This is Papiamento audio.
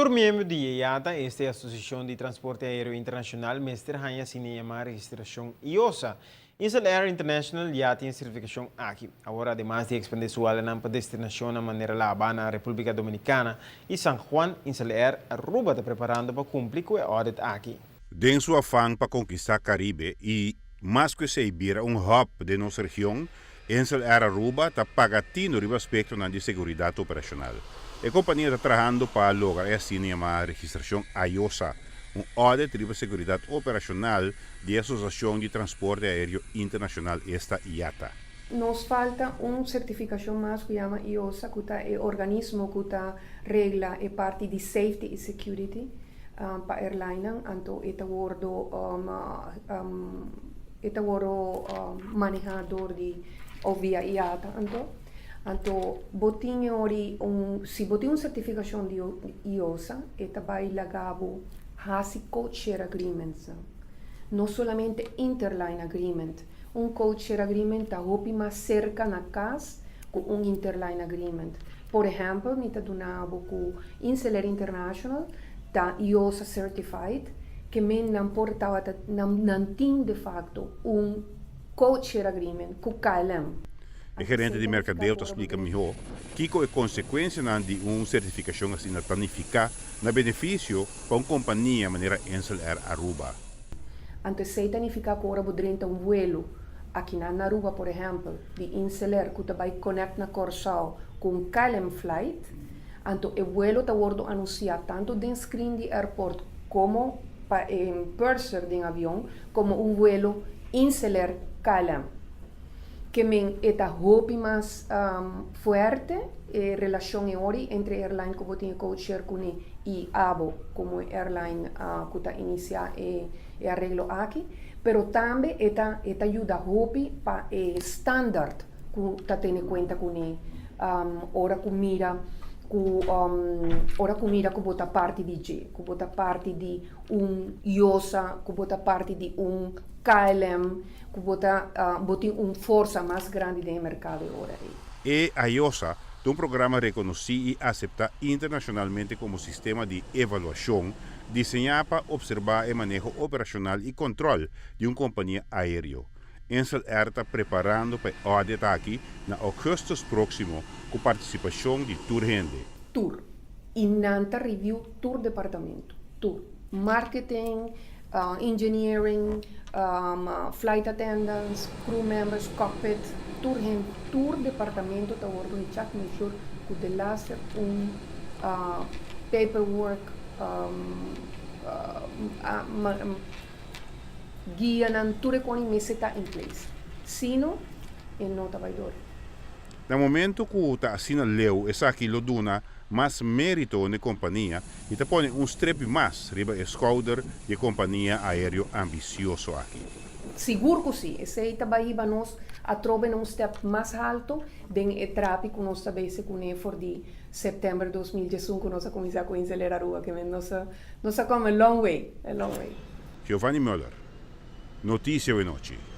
Tur miembro di IATA, esta Asosiashon di Transporte Aéreo Internashonal, mester haña asina yamá registrashon IOSA. Insel Air International ya tin e sertifikashon aki. Awor, ademas di ekspandé su alanan pa destinashonnan manera La Habana, Repúblika Dominikana i San Juan, Insel Air Aruba ta preparando pa kumpli ku e audit aki. Den su afan pa konkistá Karibe i mas ku esei bira un hub den nos region, Insel Air Aruba ta paga tino riba aspektonan di seguridat operashonal. E kompania ta trahando pa logra e asina yamá registrashon IOSA, un audit riba seguridat operashonal di e Asosiashon di Transporte Aéreo Internashonal, esta IATA. Nos falta un sertifikashon mas ku yama IOSA, ku ta e organismo ku ta regla e parti di safety i security pa airlinenan. Anto e ta wordo e ta wordo maneha dor di of via IATA. Anto anto bo tin e ori un si bo tin un sertifikashon di IOSA e ta bai laga bo hasi code share agreements. No solamente interline agreement. Un code share agreement ta hopi mas serka na kas ku un interline agreement. Por ehèmpel, mi ta duna bo ku InselAir International ta IOSA certified, ke men nan por tabata nan nan tin de facto un code share agreement ku KLM. E gerente di merkadeo ta splika mihó kiko e konsekuensianan di un sertifikashon asina ta nifiká na benefisio pa un kompania manera Insel Air Aruba. Anto esei ta nifiká ku ora bo drenta un vuelo akinan na Aruba, por ehèmpel, di InselAir ku ta bai connect na Kòrsou ku un KLM flight, anto e vuelo ta wòrdu anunsiá tantu den screen di airport komo pa e purser den avion komo un vuelo InselAir KLM. Ke men e ta hopi mas fuerte e relashon e ori entre e airline ku bo tin e codeshare kuné i abo komo e airline ku ta inisiá e areglo aki. Pero tambe e ta e ta yuda hopi pa e standard ku ta tene kuenta kuné ora ku mira ku ora ku mira ku bo ta parti di dje, ku bo ta parti di un IOSA, ku bo ta parti di un KLM, ku bo ta bo tin un forsa mas grandi den e merkado e ora ei. E IOSA ta un programa rekonosí i aseptá internashonalmente komo sistema di evaluashon diseñá pa opserbá e maneho operashonal i kòntròl di un kompania aéreo. Insel Air ta preparando pa e audit aki na ougùstùs próksimo ku partisipashon di tur hende. Tur. I nan ta review tur departamento. Tur. Marketing, engineering, flight attendants, crew members, cockpit, tur hende, tur departamento ta wordo hechá ku make sure ku delaster un paperwork, guianan, tur e koni mester ta in place. Sino e no ta bai dor. Na momento ku ta asina leu esaki lo duna mas mérito n'e kompania i ta pone un strepi mas riba e skouder di e kompania aéreo ambisioso aki. Sigur ku si, esei ta bai hiba nos atrobe na un step mas halto den e trapi ku nos ta bese kuné for di sèptèmber 2011 ku nos a kuminsá ku InselAir Aruba, ke men nos a nos a come a long way, a long way. Giovanni Muller, Noticia Awenochi.